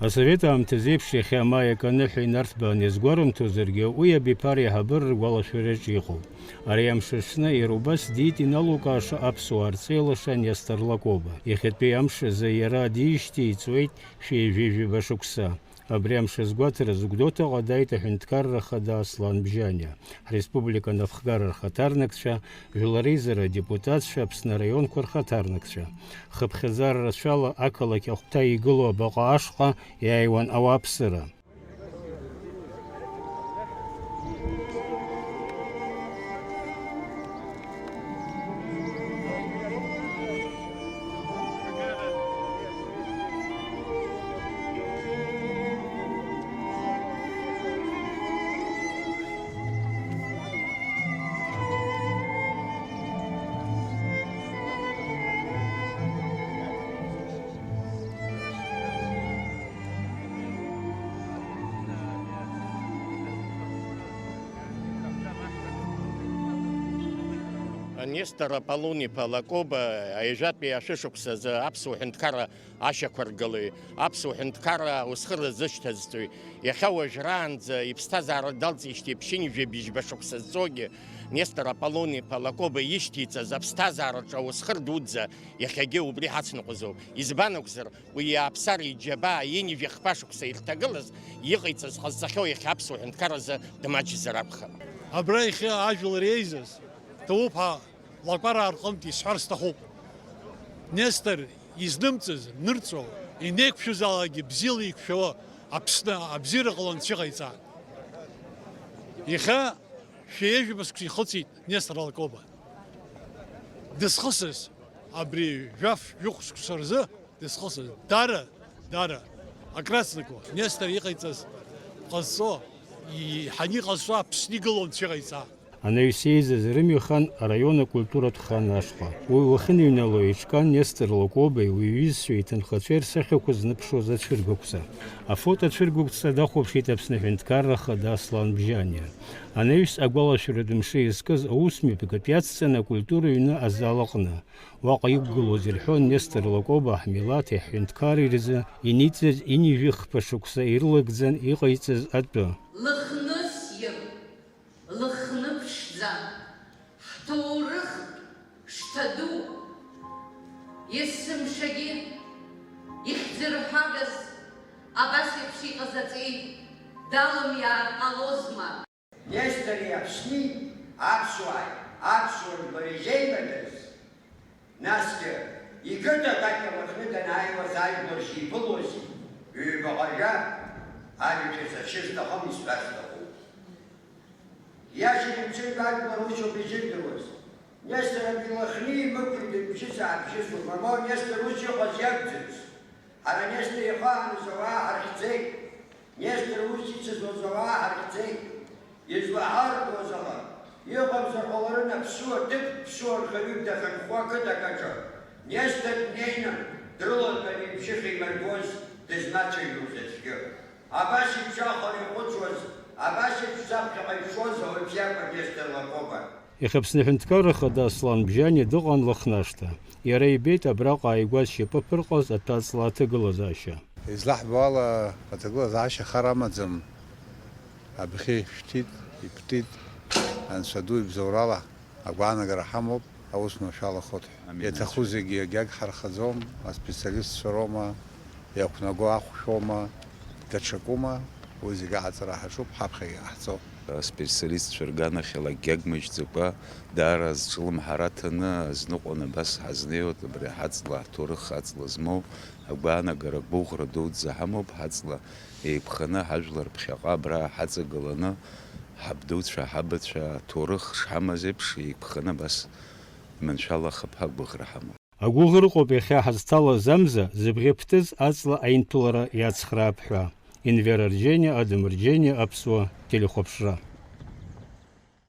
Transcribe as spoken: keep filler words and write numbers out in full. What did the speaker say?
Асовет аамҭазы еиԥш иахьа ма иаканы ҳәа инарҭбааны иазгәарымҭозаргьы, уи абиԥара аиҳабыра ргәалашәараҿ иҟоуп. Ари амш аҽны иара убас диит иналукааша аԥсуаа рҵеилаша Нестор Лакоба. Иахьатәи амш азы иара диижьҭеи иҵуеит шәи ҩажәи жәаба шықәса. Абри амш азгәаҭаразы Гәдоуҭаҟа дааит аҳәынҭқарра ахада Аслан Бжьаниа, ҳреспублика анапхгара рхаҭарнакцәа, жәлар реизара адепутатцәа, Аԥсны араионқәа рхаҭарнакцәа. Хыԥхьаӡара рацәала ақалақь ахәҭа игылоу абаҟа ашҟа иааиуан ауааԥсыра. Нестор Аполлон-иԥа Лакоба ҩажәатәи ашәышықәсазы аԥсуа ҳәынҭқарра ашьақәыргылаҩ, аԥсуа ҳәынҭқарра аусхыра зышьҭазҵои, иахьа уажәраанӡа иԥсҭазаара далҵижьҭеи ԥшьынҩажәи бжьба шықәса зҵогьы, Нестор Аполлон-иԥа Лакоба ишьҭеиҵаз аԥсҭазаараҿы аусхыр дуӡӡа иахьагьы убри ҳацныҟәозоуп. Избан акәзар, уи иааԥсар иџьабаа ҩынҩажәи хԥа шықәса ирҭагылаз, иҟаиҵаз ҟазҵахьоу иахьа аԥсуа ҳәынҭқарразы дмаҷзар акәхап. Абра иахьа ажәлар еизаз, ҭоуп ҳәа лакәараа рҟынтә исҳәар сҭахуп. Нестор изнымҵыз нырҵәо, инеиқәшәазаалакгьы бзиала иқәшәауа Аԥсны абзиара ҟаланы дцәыҟаиҵааит. Иахьа шәи ҩажәа шықәса ихыҵит Нестор Лакоба. Дызхысыз абри жәаф-жәохә шықәса рзы дызхысыз, дара, дара, акраҵнакуа, Нестор иҟаиҵаз ҟазҵо, иҳаны иҟазҵо Аԥсны игылон дцәыҟаиҵаа. Анаҩс еизаз рымҩа хан араион акультуратә хан ашҟа. Уи уахьыныҩнало еиҿкаан Нестор Лакобеи уи иҩызцәеи иҭынхацәеи рсахьақәа зныԥшуаз ацәыргақәҵа. Афотоцәыргақәҵа дахәаԥшит Аԥсны аҳәынҭқарра ахада Аслан Бжьаниа. Анаҩс агәалашәаратә мшы иазкыз аусмҩаԥгатә иацҵан акультура ҩны азал аҟны. Уаҟа иқәгылоз ирҳәон Нестор Лакоба ҳмилаҭи ҳҳәынҭқарреи рзы иниҵаз ҩынҩажәи хԥа шықәса ирылагӡан иҟаиҵаз атәы. Лыхныс иҟ, лыхны ԥшӡа, ҳҭоурых шҭа ду, есымшагьы ихьӡырҳәагаз абас еиԥш иҟаз аҵеи далымиаар ҟалозма? Нестори Аԥсни аԥсуааи, аԥсуа жәлари зеибадырыз, насгьы иқыҭа Катиа Лыхны данааиуаз ажәлар шиԥылози, ҩбаҟа жәа, ажәабжь сашьыр сҭахым, исҳәар сҭахуп. Иашан имцәыргар ажәлар усоуп изырдыруаз. Нестор абри Лыхни имықәи дыбжьыс-аабжьысуа, мамоу Нестор ус иҟаз иакәӡамызт. Ҳара Нестор ихааныз ауаа ҳархьӡеит. Нестор ус ицызуаз ауаа ҳархьӡеит. Излаҳархәуаз ала, иҟамзар ҟаларын аԥсуа ҭыԥ, ԥсуа нхаҩык дахьынхо ақыҭак аҿы. Нестор днеины, дрылатәаны ибжьы хеимыргоз дызмацәажәоз аӡәгьы. Абас ибжьахар ихәыцуаз, абас еиԥш саԥхьаҟа ишоз ауаҩ бзиақәа Нестор Лакоба. Иахьа Аԥсны аҳәынҭқарра ахада Аслан Бжьаниа дыҟан Лыхнашҭа. Иара ибеит абраҟа ааигәа зшьапы ԥырҟаз аҭәаҵла аҭагылазаашьа. Излаҳбо ала, аҭагылазаашьа хар амаӡам. Абӷьы шәҭит, иԥтит, Анцәа ду ибзоурала. Агәаанагара ҳамоуп, аус маншәалахоит ҳәа. Амин. Иаҭаху зегьы агьаг ҳархаӡом, аспециалистцәа роума, иақәнаго ахәшәоума, даҽакума, уи зегьы аҟаҵара ҳаҿуп, ҳаԥхьагьы иҟаҳҵо. Аспециалистцәа рганахьала агьаг мыжьӡакәа, даара зҿлымҳара ҭаны азныҟәан абас ҳазнеиуеит, абри ҳаҵла, ҳҭоурых аҵла змоу агәаанагара, агәыӷра дуӡӡа ҳамоуп, ҳаҵла еиқәханы ҳажәлар ԥхьаҟа абра ҳаҵагыланы, ҳабдуцәа, ҳабацәа аҭоурых шҳамаз еиԥш, еиқәханы абас иманшәалахап ҳәа агәыӷра ҳамоуп. Агәыӷра ыҟоуп иахьа ҳазҭалаз амза зыбӷьы ԥтыз аҵла аинҭәлара иацхраап ҳәа. Енвер Арџьениа, Адам Рџьениа, Аԥсуа телехәаԥшра.